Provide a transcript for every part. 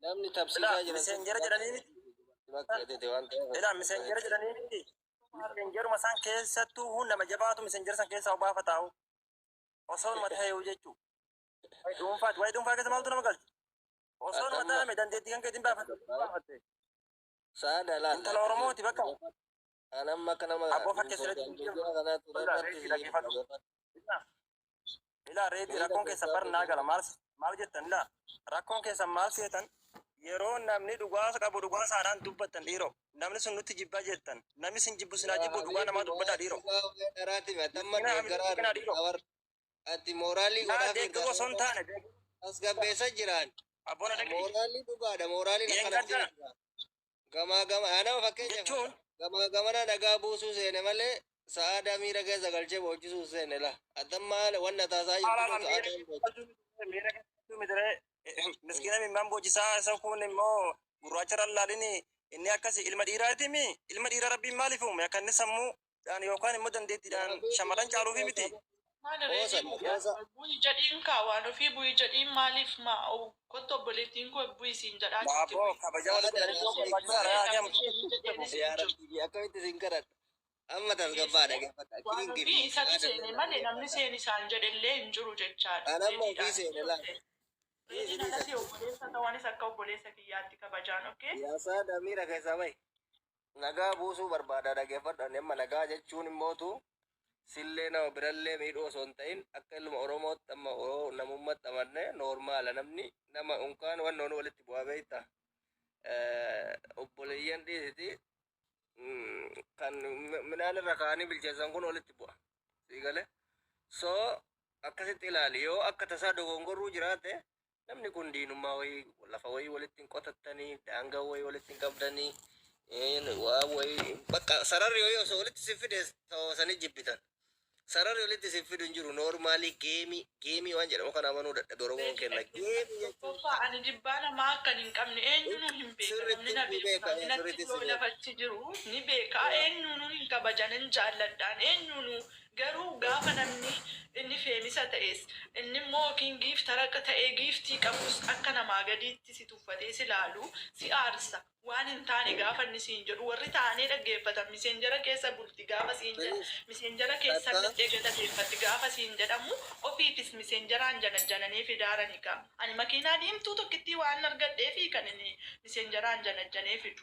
Namni Ilaa tapsiisaa jiran sun miseenjera jedhanii miti. Bakka tete waan ta'eef Ilaa miseenjera jedhanii miti. Miseenjeruma san keessattuu hun nama jabaatu miseenjera san keessaa obaafa taa'u. Osoo numa ta'eeyu jechuu. Wayi dhuunfaati. Wayi dhuunfaa keessa maaltu nama galcha? Osoo numa ta'ame dandeettii kan keetiin baafatte. Baafatte. Saada laal. Intala Oromooti bakka. An amma akka nama Abboo fakkeessu jira kanaatu Ilaa irratti reetii dhaggeeffadhu. Ilaa reetii rakkoon keessan bar naa gala maal maal jettan ilaa rakkoon keessan maal seetan yeroo namni dhugaa qabu dhugaa isaadhaan dubbattan dhiiroo namni sun nutti jibbaa jettan namni sin jibbu sinaa jibbu dhugaa namaa dubbataa dhiiroo. Dharaati atamma Miskiina deeggaraa miskiina dhiiroo. Ati mooraalii Naa godhaa deeggaruu osoo hin taane as gabbeessa jiraan. abboon dhaggeeffatu. Mooraalii dhugaadha. Mooraaliin akkanatti Yeengadda. jira. Gamaa gama anama fakkeenyaaf Jechuun gamaa gamana dhagaa buusuu seene malee sa'aadaa miira keessa galchee boochisuu seene la. Atamma wanna taasaa jirtu Haalaan kun miira sa'aadaa hin boocisu. miira keessattuu mitiree miskiina mimmaan boojisaa isa kun immoo gurraacha rallaalini inni akkas ilma dhiiraati mi ilma dhiiraa rabbiin maaliif uume akka inni sammuudhaan yookaan immoo dandeettiidhaan shamarran caaluufi miti. Maal reetii Qoosa. bu'i jedhiin kaa waan ofii bu'i jedhiin maaliif maa kottu obboleettiin koo bu'i siin jedhaa jirti. Baaboo kabaja walitti barbaachisaadha. Yaa Rabbi, akkamitti isin kadhadha? Amma tasgabbaa dhaggeeffadha. Waan ofii isatu seene malee namni seen isaan jedhellee hin jiru jechaadha. An amma ofii seene laata. Reetiin akkasii obboleessa ta'anis akka obboleessa kiyyaatti kabajaan okee. Yaa saada miira keessaa bahi. Nagaa buusuu barbaada dhaggeeffadhu. Ani amma nagaa jechuun immootu sillee nama birallee miidhuu osoo hin ta'in akka ilma Oromootti amma namummaatti amannee noormaala namni nama unkaan wannoon walitti bu'aa beekta. Obboleeyyan dhiisiti kan midhaan irra kaa'anii bilcheessan kun walitti bu'a. Sii galee? So akkasitti ilaali yoo akka tasaa dogongorruu jiraate namni kun diinummaa wayii lafa wayii walitti hin qotattanii daangaa wayii walitti hin qabdanii waa wayii bakka sararri wayii osoo walitti si fide sababa sanii jibbitan. Sararri walitti si fidu hin jiru normally game game waan jedhamu kana amanuu dadhabe Oromoon kenna game jechuun. Tokkoffaa ani jibbaa namaa akkan hin qabne eenyunuu hin beeka. Namni na Sirriitti beeka. beeka, Namni natti sirriitti dhiyoo si beeka. lafachi jiru ni beeka. Eenyunuu hin kabajan hin jaalladhaan eenyunuu garuu gaafa namni inni feemisa ta'es inni immoo yookiin giiftara ta'ee giiftii qabus akka namaa gadiitti si tuffatee si laalu si aarsa. Waan hin taane gaafa inni siin jedhu warri taa'anii dhaggeeffatan miseenjara keessa bulti gaafa siin jedhu miseenjara keessa lixxee galateeffatti gaafa siin jedhamu ofiifis miseenjaraan janajjananii fidaarani kaa. Ani makiinaa diimtuu tokkittii waan argadheefi kan inni miseenjaraan janajjanee fidu.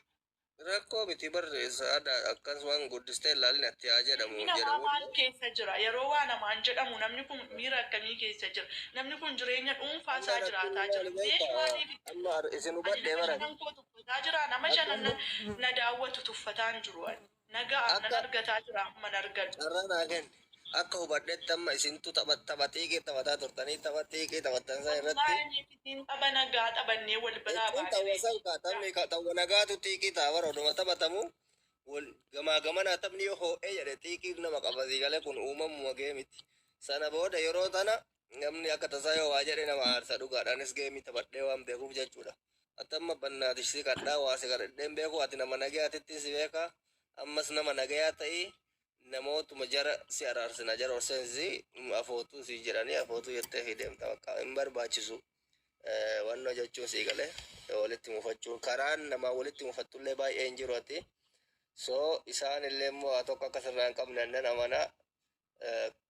Rakkoo miti bar saada akkas waan guddistee ilaalin atti haa jedhamu Miirri namaa jedhamu. maal keessa jira? Yeroo waa namaan jedhamu namni kun miira akkamii keessa jira? Namni kun jireenya dhuunfaa isaa jiraataa jira. Leesh maaliif itti Amma isin ani hubadhee nama bara. shanan koo tuffataa jira? Nama shanan na daawwatu tuffataa hin jiru ani. Nagaa nan argataa jira amma nan argadhu. Carraa naa kenni. Akka hubadhetti amma isintu tapha tapha xiiqii taphataa turtanii tapha xiiqii taphattan san irratti. Wallaahi ittiin tapha nagaa taphannee wal biraa Jechuun baanee. tapha san kaa taphni tapha nagaatu xiiqii ta'a bara oduma taphatamu wal gamaa gamanaa taphni yoo ho'ee jedhe xiiqii nama qaba sii galee kun uumamuma geemiti. Sana booda yeroo tana namni akka tasaa yoo waa jedhe nama aarsa dhugaadhaanis geemii taphadhee waan beekuuf jechuudha. Ati amma bannaatish si kadhaa waa si kadhadheen beeku ati nama nagayaatitti si beeka ammas nama nagayaa ta'ii namootuma jara si araarsina jara horseensi afootuu si jedhanii afootuu jettee fi deemta bakka hin barbaachisu. Wannoo jechuun sii galee walitti mufachuun karaan namaa walitti mufattullee baay'ee hin jiru ati. So isaan illee immoo haa tokko akka sirraa hin qabne annan amanaa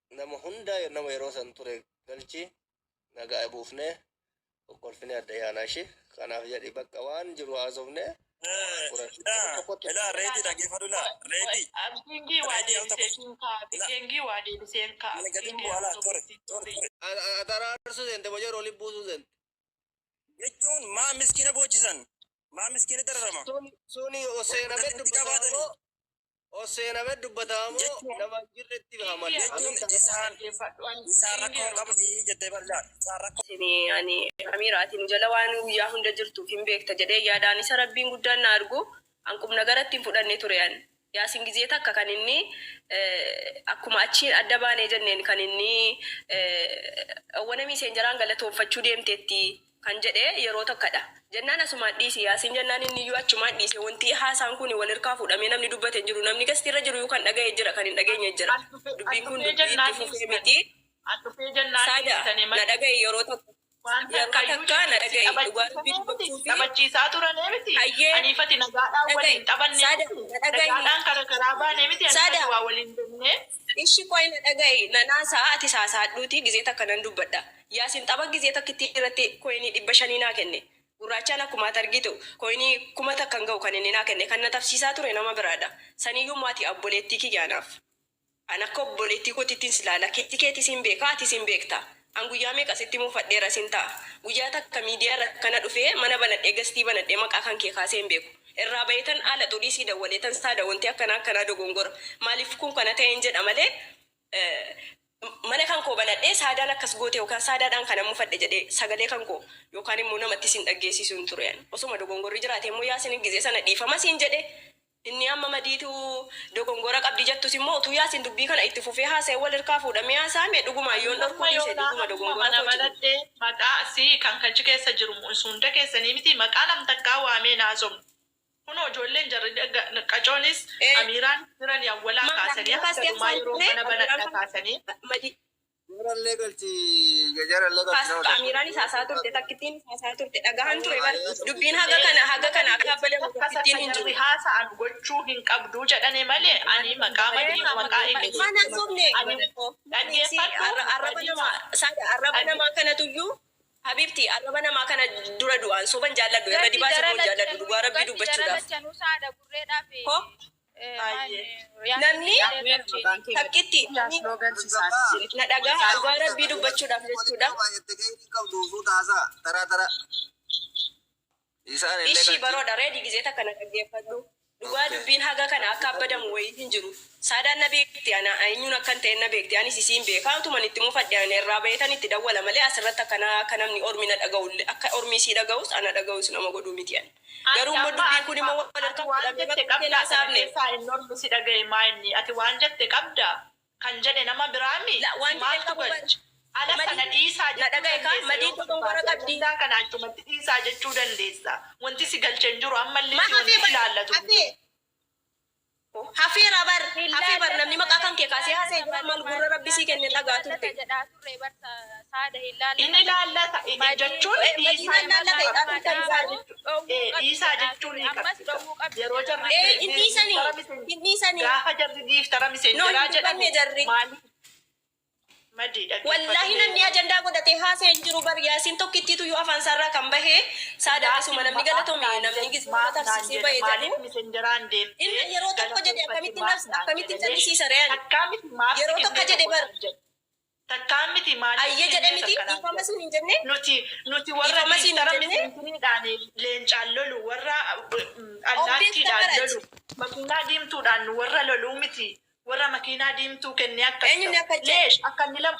nama hundaa nama yeroo san ture galchi nagaa buufnee kokkolfinee adda yaanaa ishee kanaaf jedhi bakka waan jiru haasofnee Ilaa reetii dhaggeeffadhu ilaa reetii. Kengii waa Reetii al tokko. deebisee kaa'a. Kengii waa deebisee kaa'a. Ani gadi bu'aa laa tore tore tore. Ataraarsuu seente bojeer olii buusuu seente. Jechuun maa miskiina boochisan maa miskiina dararama. Suni oseename dubbatamoo oseename dubbatamoo nama hin jirretti haman. Jechuun isaan rakkoo qabanii jettee bal'aa isaan rakkoo. Isin ani Amiira ati nu jala waan guyyaa hunda jirtuuf hin beekta jedhee yaadaan isa Rabbiin guddaan na argu an qubna garatti hin fudhanne ture an Yaasin gizee takka kan inni akkuma achiin adda baanee jenneen kan inni wana miiseenjaraan galatoonfachuu deemteetti kan jedhe yeroo tokkadha. Jennaan asumaan dhiisi Yaasin jennaan inni iyyuu achumaan dhiise wanti haasaan kun wal hirkaa fuudhamee namni dubbate hin jiru namni gastiirra jiru iyyuu kan dhagaye jira kan hin dhageenye jira. An Dubbiin kun dhufee dubbii jennaan itti fufee dhiistani. miti. An dhufee jennaan Saada dhiistani na malee. dhagaye yeroo tokko. Waan Yeroo takkayyuu takka na si dhaga'i dhugaa dubbii taphachiisanii miti. dubbachuu fi Taphachiisaa turanii miti. Hayyee Aniifati nagaadhaan dhaga'i. waliin taphannee Saada miti. na dhaga'i. Nagaadhaan kara karaa baanee miti. Saada Aniifati waa waliin jennee. Ishi qoy na dhaga'i na naasaa ati saasaadhuuti gizee takka nan dubbadha. Yaasin tapha gizee takkitti irratti koyinii 500 naa kenne. Gurraachaan akkuma ati argitu koyinii 1000 hin ga'u kan inni naa kenne. Kan na tabsiisaa ture nama biraadha. Saniyyuu immoo ati obboleettii kiyya anaaf. An akka obboleettii kootittin si laala. Keetti keetis hin beeka atis hin beekta. An guyyaa meeqa sitti mufadheera sin ta'a. Guyyaa takka miidiyaa irratti akkana dhufee mana banadhee gastii banadhee maqaa kan kee kaasee hin beeku. Irraa baheetan haala xurii sii dawwaleetan saada wanti akkanaa akkanaa dogongora. Maaliif kun kana ta'een jedha malee mana kan koo banadhee saadaan akkas goote yookaan saadaadhaan kanan mufadhe jedhee sagalee kan koo yookaan immoo namatti sin dhaggeessisu hin ture an. Osuma dogongorri jiraate immoo Yaasin gizee sana dhiifama siin jedhe. Inni amma madiitu dogongora qabdi jettus immoo utuu Yaasin dubbii kana itti fufee haasa'ee wal hirkaa fuudhamee haasa'ame dhugumaan yoon dhorkuu Amma dhiise yoonaa dhuguma ammuma dogongora mana kooti. banadhee maqaa sii kan kachi keessa jiru hunda keessanii miti maqaa nam takkaa waamee hin haasofne. Kunoo ijoolleen jarri qacoonis Ee Amiiraan jirani awwalaa maal kaasanii Amiiraan hanga kaastee dhumaa haasa'an yeroo turte mana Amiiraan banadha kaasanii. madii Jarallee galchi jarallee galchi nama Kaas Amiiraanis haasaa turte takkittiin haasaa turte dhagahan ture bar dubbiin haga kana haga kana akka abbalamu Akkas akka takkittiin hin jarri jiru. haasa'an gochuu hin qabduu jedhane malee ani maqaa madii maqaa hin Maan haasofne ani si dhaggeeffadhu arraba madii namaa saada arraba dhagge namaa kanatuyyuu habibti arraba namaa kana dura du'aan soban jaalladhu irra Galchi dibaa jara soban jaalladhu lachanuu dhugaa rabbii galchi jara dubbachuudhaaf. lachanuu saada gurreedhaa fi Ho maal baay'ee. namni yaasiniin illee galchi. takkitti na dhagaa dhugaa rabbii dubbachuudhaaf jechuudha. Ishii baroodha reedi gizee takka na dhaggeeffadhu. Dhugaa dubbiin haga kana akka abbadamu wayii hin jiru. Saadaan na beekti ana eenyuun akkan ta'e na beekti anis isiin beeka utuman itti mufadhe ani irraa baheetan itti dawwala malee asirratti akkana akka namni ormi na dhaga'u akka ormi isii dhaga'us ana dhaga'us nama godhuu miti ani. Ati Garuu immoo amma dubbiin ati kun immoo wal ati harkaa waan fuudhamee jette bakka qabdaa isheen kana hasaafne. keessaa inni ormi si dhaga'e maa inni ati waan jette qabdaa kan jedhe nama biraami La si waan jedhe maaltu qabu bar galche ala sana madii dhiisaa na jechuu dhaga'i kaa dandeessa madiin yoo dogongora barbaadde qabdi. ajandaa kana achumatti dhiisaa jechuu dandeessa wanti si galche hin jiru ammallee Ma si wanti hafee bar ilaallatu hin hafee jiru. hafeera bar Hin hafee bar laallata namni maqaa malee kan kee hin kaasee haasa'e laallata jira maal malee gurra maal rabbi sii kenne hin dhagaa laallata turte. jedhaa turre bar saada hin Inni laallata ilaallata madiin jechuun Madiin dhiisaa hin laallata jechuu jedhaa qabdi. turtan Dhiisaa isaa. jechuu dhowwuu qabdi dhiisaa jedhaa jechuu turre ni ammas qabdi. dhowwuu qabdi Yeroo jedha jarri Ee hin dhiisanii giiftara misen hin dhiisanii. gaafa jarri giiftara No hin misenjeraa jedhamu dubbanne jarri. maaliif madii dhaggeeffatu Wallaahi mee namni ajandaa godhatee haasa'e hin jiru bar yaasiin tokkittiitu yoo afaan isaarraa kan bahe saada Yaasin akkasuma namni maaf galatoomi naan namni jedhe gizee maaf naan tarsiisee jedhe bahe maaliif jedhu misenjeraan inni deemtee yeroo tokko jedhe galateeffatti akkamitti maaf nafs naan akkamitti jedhe leesh jallisiisa re'an takkaa miti maaf si yeroo tokko kennee jedhe tokko bar naan jedhe takkaa miti maaliif ayyee jedhe kennee miti takka naan dhiifama jedhe siin hin jenne nuti nuti warra dhiifama siin hin giiftara jenne misentiniidhaan leencaan lolu warra of beekta allaattiidhaan barati lolu makiinaa diimtuudhaan nu warra loluu miti warra makiinaa diimtuu kennee akkas eenyuun ta'u akka jedhe leesh akka inni lama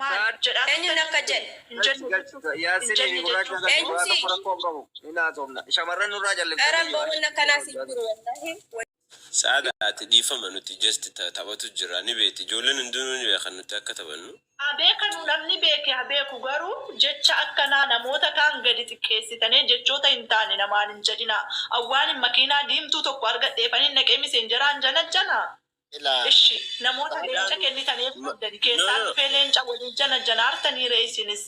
maal jedhaa eenyuun turtan akka jedhe hin jenne jechuuf hin Yaasinii fi jenne gurraacha jechuuf galchi eenyu waa si tokko rakkoo hin qabu. Ni haasofna. Shamarran nurraa jalliftanii rabboo jiru. wanna akkanaas hin jiru wallaahi. Saada ati dhiifama nuti just taphatu jira ni beekti ijoolleen hundinuu ni beekan nuti akka taphannu. Haa beekanu namni beeke haa beeku garuu jecha akkanaa namoota kaan gadi xiqqeessitanii jechoota hin taane namaan hin jedhinaa. Awwaanin makiinaa diimtuu tokko argadheefanin naqee miseenjeraan janajjanaa? Ilaa Ishi namoota leenca kennitaniif qabdani No keessaan no dhufee leenca waliin janajjanaartanii ree isinis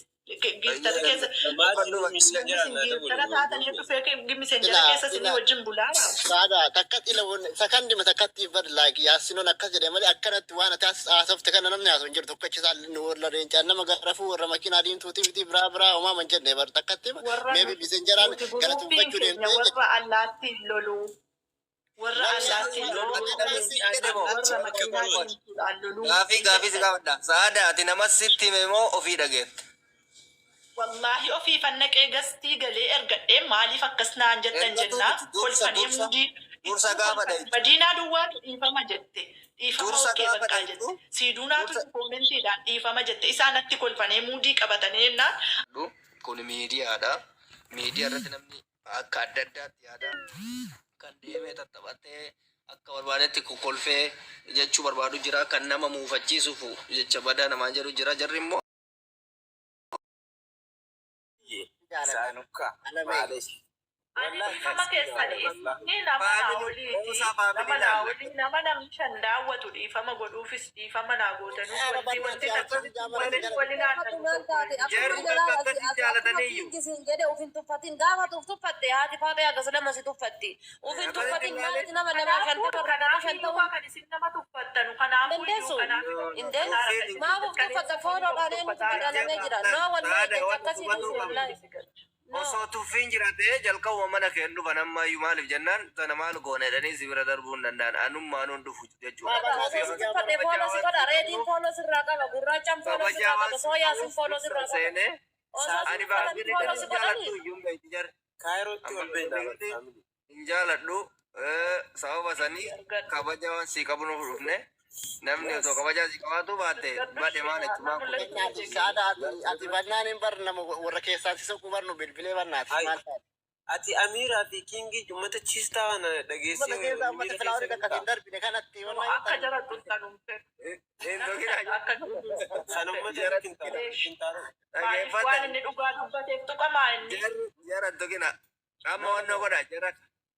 giiftara keessa maaliif isin miseenjeraan naa giiftara dabale taatanii dhufee miseenjera ilaa keessa isinii ilaa wajjin bulaara. saada takkatti ila sakandima takkatti bar like yaasinoon akkas jedhe malee akkanatti waan ati haasofte kana namni haasoo hin jiru tokkicha isaa nu warra leencaan nama garafuu warra makiinaa diimtuutii miti biraa biraa homaa man jenne bar takkatti Warra maybe misenjeraan nuti guruupiin galateeffachuu keenya deemtee jette. warra allaattiin loluu warra Namni allaattiin loluu ati warra nama leencaan jedhe moo? warra makiinaa diimtuudhaan loluu Gaafii miti gaafii si jettan. gaafadha. Saada ati nama sitti hime moo ofii dhageette? Wallaahi ofii fannaqee gastii galee ergadhee maaliif akkas naan jettan Ergatuu jennaa miti dursa kolfanii dursa muudii dursa ittuu gaafa kolfan dhaytu. madiinaa duwwaatu dhiifama jette dhiifama Dursa okkee gaafa baqqaa dhaytu jette siiduunaatu dursa koomentiidhaan dhiifama jette isaan natti kolfanee muudii qabatanii jennaan kun miidiyaadha. Miidiyaa irratti namni akka adda addaatti yaada kan deemee tattaphatee akka barbaadetti kokkolfee jechuu barbaadu jira. Kan nama muufachiisuuf jecha badaa namaan jedhu jira. Jarri immoo Jaaladha. Saanukka Alamee. maalish Ani dhiifama keessanii inni nama naa oliiti. Nama naa olii nama namni shan daawwatu dhiifama godhuufis dhiifama naa gootanuuf wanti wanti takka waliin waliin Tuffattu maal taate Jarri akkuma jalaa bakka akkasii akkuma kiingisiin jedhe ufin tuffatin gaafa tuf tuffatte haati faatee akkas lama si tuffatti ufin tuffatin maalitti nama namaa Kanaafuu shantama irraa kanaafuu shantama kan isin nama tuffattanu kanaafuu iyyuu dandeessu kanaafuu indee maaf uf tuffatta fooloodhaan eenyutu jedhamee jira no wallahi jecha akkasii dhiisi wallahi no. Osoo tuffiin jiraate jalqabuma mana kee dhufan ammayyuu maaliif jennaan tana maal goone jedhanii si bira darbuu hin danda'an anummaan dhufu jechuudha. Osoo si tuffadhe follow si godha reediin follow sirraa qaba gurraachaan follow sirraa qaba sooyaasin follow sirraa qaba Seenee osoo si ani tuffatan baafii follow si godhanii jaaladhu iyyuu hin beekti jara. Kaayirootti ol beekna. Hin jaaladhu sababa sanii kabaja waan sii qabu nuuf dhufne namni osoo kabajaa sii qabaatu baatte badhe maal jechuudha kun. Saada ati bannaan hin bar nama warra keessaan si soquu barnu bilbilee barnaati maal taate. Ati Amiiraa fi Kingii uummata chiistaa kana dhageessee Uummata keessaa uummata filaawwarii takka hin darbine kanatti Akka jara tuttanu Hin dhugina. akka Kan uummata kintaaroo. maaliif waan inni dhugaa dubbateef tuqamaa inni. Jara dhugina. Amma wannoo godha jara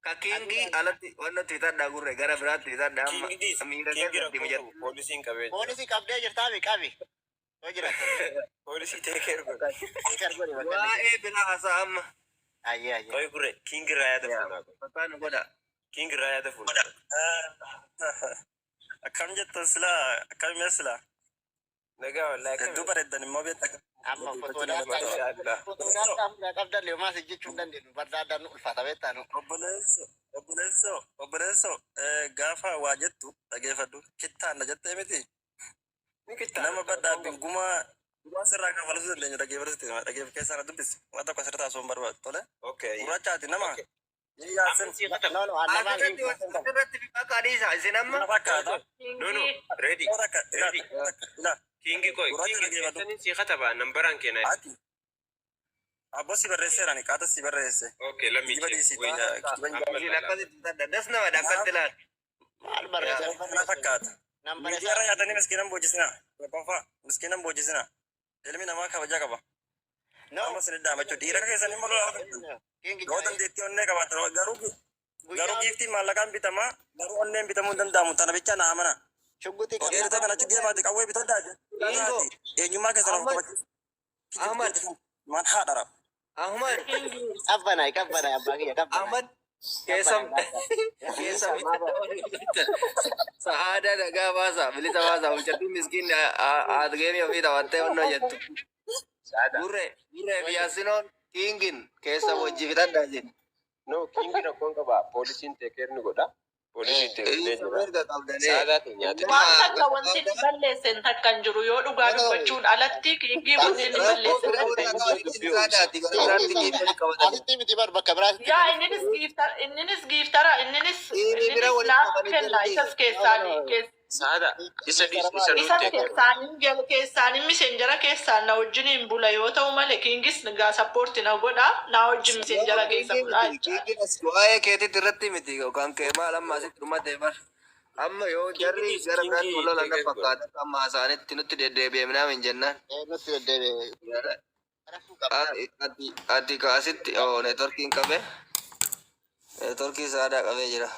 ka Kingii alatti wannoo bitadhaa gurre gara biraatti bitadhaa amma Kingi diis. miira Kingi keessatti rakkoo mijatu. qabu. Poolisiin qabee jira. Poolisii qabdee jirtaa qabi. Yoo jiraata. Poolisii teekeer godhe. Teekeer godhe bakka inni. Waa'ee biraa haasaa amma. Ayyee ayyee. Qoy gurre Kingi irraa yaada fuunaa. Mataa nu godha. Kingi irraa yaada fuunaa. Akkam jettan silaa akkam silaa Nagaa wallaahi hedduu akkami. bareeddan immoo beekta. Amma fotoodhaan qabdan leemaas jechuu hin dandeenyu. Bardaadhaan nu ulfaata beektaa nu. Obboleesso obboleesso obboleesso gaafa waa jettu dhageeffadhu kittaanna jettee miti Ni kittaana. nama badhaabin gumaa gumaa sirraa kafalasuu dandeenyu dhageeffadhu dhageef keessaa na dubbisi waan tokko asirratti haasa'uun barbaadu tole Okay. gurraachaati nama Okay. yaasin Amma si katabu. No no annamaan Asirratti asirratti akka adiisa isin amma nama fakkaata No no. Ready. takka ilaa Ready. ilaa Kingi qoy. gurraacha Kingi dhageeffadhu keessaniin si kataba nambaraan keenaa. ati abboo si barreesseerani qaata si barreesse Okay, let me kijiba check. dhiisii Wait. kijiba hin Amma isin laala. akkasitti bitadha. Das nama dha akkatti laal. Maal barreessa? kana fakkaata. Nambara Miidiyaarra yaadanii miskiinan boojisina. Tokkoffaa miskiinan boojisina. Ilmi namaa kabaja qaba. No. Amma isin dhaamachuu dhiira keessan immoo lolaa qabdu. Kingi Yoo dandeettii onnee qabaatan garuu garuu giiftiin maallaqaan bitamaa garuu onneen bitamuu hin danda'amu tana bicha na amana. Shuggutii Dhiirota kana achi deemaati qawwee bitadhaa. Eenyummaa keessan of kabachiisu. Ahmad. Maal haadhara. Ahmad. Qabbanaay qabbanaay abbaa kiyya qabbanaay. Ahmad keessa keessa sa'aadaa dhagaa baasa bilisa baasa mucattiin miskiin haadgeemii ofii taphattee onnoo jettu. Saada. Gurre gurree fi yaasinoon kiingin keessa wajji fixadhaa isin. No, Kingi rakkoon qaba. Poolisiin teekeer ni godha. Poolisiin teekeer Isa jira. mirga qabdanee. Saadaa nyaate. Waan takka wanti inni balleessen takka hin jiru yoo dhugaa dubbachuun alatti Kingii wanti inni Rakkoo balleesse bira takka hin warra jiru. qaban saadaati gara biraatti giiftii qabatanii. Asitti miti bar bakka biraatti. Yaa inninis giiftara inninis giiftara inninis Dhiirri bira inninis walitti naaf qabanii kenna jirti. isas keessaan keessa. Saada. Isa dhiis isa nuun Isas teekeer. keessaanin jala keessaanin miseenjara keessaan na wajjiniin bula yoo ta'u malee Kingis gaa support na godha na wajjin miseenjara keessa bulaa jechaadha. Kiingin as waa'ee keetitti irratti miti yookaan kee maal amma asitti dhumate bar. Amma yoo jarri Kingi dhiis gara biraatti Kingi wal lolan na teekeer godha. fakkaata amma haasa'anitti nutti deddeebi'ee hin jennaan. Nutti deddeebi'e. Rakkoo qaba. Ati ati ka asitti oh networkiin qabee networkii saadaa qabee jira.